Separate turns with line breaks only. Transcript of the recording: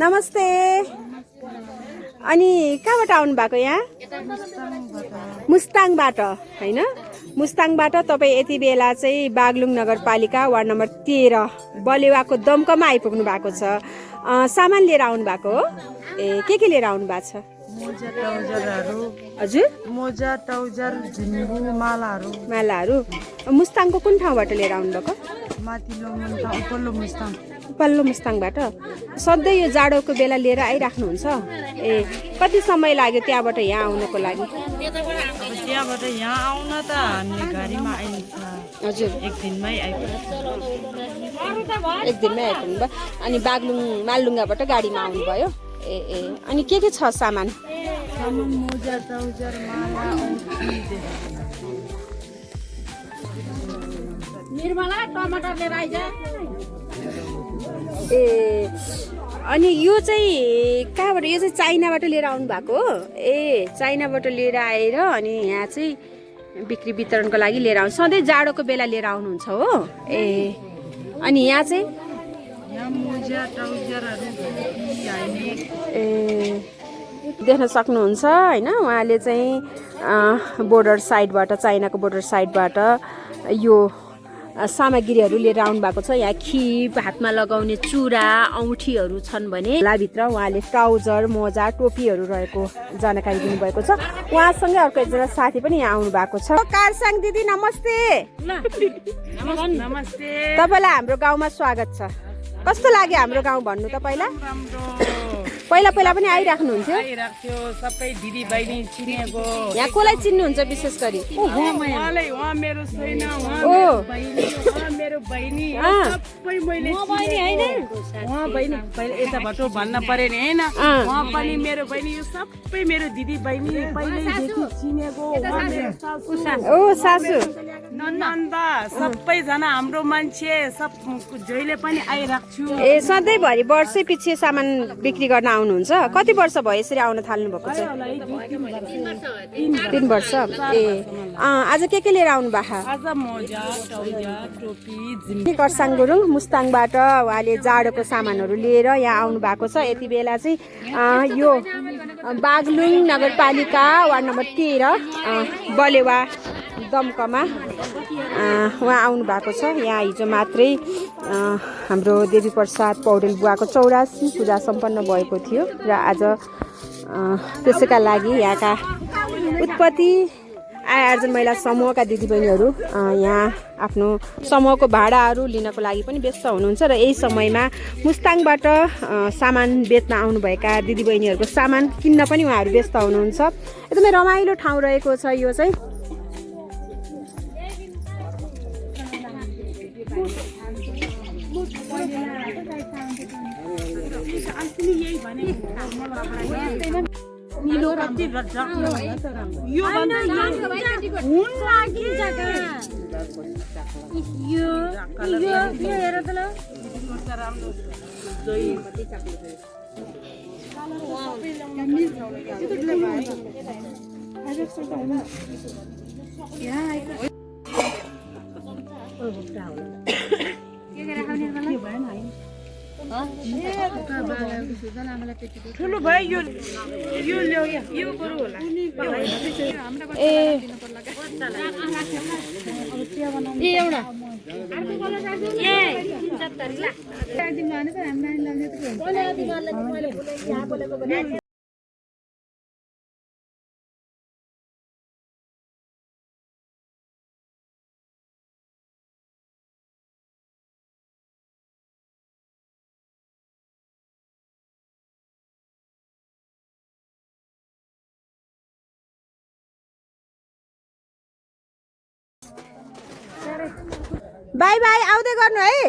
नमस्ते। अनि कहाँबाट आउनु भएको यहाँ? मुस्ताङबाट हैन? मुस्ताङबाट तपाईँ यति बेला चाहिँ बागलुङ नगरपालिका वार्ड नम्बर 13 बलेवाको दमकमा आइपुग्नु भएको छ। सामान लिएर आउनु भएको हो? के लिएर आउनु भएको छ?
मोजा ट्राउजरहरू।
हजुर?
मोजा ट्राउजर झुन्गु मालाहरू।
मुस्ताङको कुन ठाउँबाट लिएर आउनु भएको?
माथिल्लो मुस्ताङ।
पल्लो मुस्ताङबाट सधैँ यो जाडोको बेला लिएर आइराख्नुहुन्छ? कति समय लाग्यो त्यहाँबाट यहाँ आउनको लागि?
त्यहाँबाट यहाँ आउन त हामीले गाडीमा आइन्छ।
हजुर,
एक दिनमै आइपुग्छ।
एक दिनमै आइपुग्नु भयो। अनि बागलुङ मालडुङ्गाबाट गाडीमा आउनुभयो? अनि के छ सामान?
मोजा ट्राउजर माला
निर्मला टमाटर लिएर आइज।
अनि यो चाहिँ कहाँबाट? यो चाहिँ चाइनाबाट लिएर आउनु भएको हो? चाइनाबाट लिएर आएर अनि यहाँ चाहिँ बिक्री वितरणको लागि लिएर आउनु। सधैँ जाडोको बेला लिएर आउनुहुन्छ हो? अनि यहाँ चाहिँ
मोजा ट्राउजरहरू
देख्न सक्नुहुन्छ हैन? उहाँले चाहिँ बोर्डर साइडबाट, चाइनाको बोर्डर साइडबाट यो सामग्रीहरू लिएर आउनु भएको छ। यहाँ खिप, हातमा लगाउने चुरा, औँठीहरू छन् भने भित्र उहाँले ट्राउजर, मोजा, टोपीहरू रहेको जानकारी दिनुभएको छ। उहाँसँगै अर्को एकजना साथी पनि यहाँ आउनु भएको छ। कारसाङ दिदी नमस्ते।
नमस्ते।
तपाईँलाई हाम्रो गाउँमा स्वागत छ। कस्तो लाग्यो हाम्रो गाउँ भन्नु त? पहिला पनि आइराख्नुहुन्थ्यो?
आइराख्थ्यो। सबै दिदी बहिनी चिनेको।
यहाँ कसलाई चिन्नुहुन्छ विशेष गरी?
उहाँ मेरो छैन, मेरो बहिनी सबै मैले उहाँ बहिनी पहिले यताबाट भन्न पर्यो नि हैन? उहाँ पनि मेरो बहिनी, यो सबै मेरो दिदी बहिनी पहिल्यैदेखि चिनेको।
सासु
नन्द सबैजना हाम्रो मान्छे सब जहिले पनि आइराख्छु।
सधैँभरि वर्षै पछि सामान बिक्री गर्न आउनुहुन्छ? कति वर्ष भयो यसरी आउन थाल्नु भएको छ? 3 वर्ष। आज के लिएर आउनु भएको?
आज मोजा ट्राउजर टोपी।
कर्साङ गुरुङ मुस्ताङबाट उहाँले जाडोको सामानहरू लिएर यहाँ आउनु भएको छ। यति बेला चाहिँ यो बागलुङ नगरपालिका वार्ड नम्बर 13 बलेवा दमकमा उहाँ आउनु भएको छ। यहाँ हिजो मात्रै हाम्रो देवी प्रसाद पौडेल बुवाको 84 पूजा सम्पन्न भएको थियो र आज त्यसैका लागि यहाँका उत्पत्ति आय आर्जन महिला समूहका दिदीबहिनीहरू यहाँ आफ्नो समूहको भाडाहरू लिनको लागि पनि व्यस्त हुनुहुन्छ र यही समयमा मुस्ताङबाट सामान बेच्न आउनुभएका दिदीबहिनीहरूको सामान किन्न पनि उहाँहरू व्यस्त हुनुहुन्छ। एकदमै रमाइलो ठाउँ रहेको छ यो चाहिँ।
ठुलो भयो यो गरौ होला।
बाई बाई, आउँदै गर्नु है।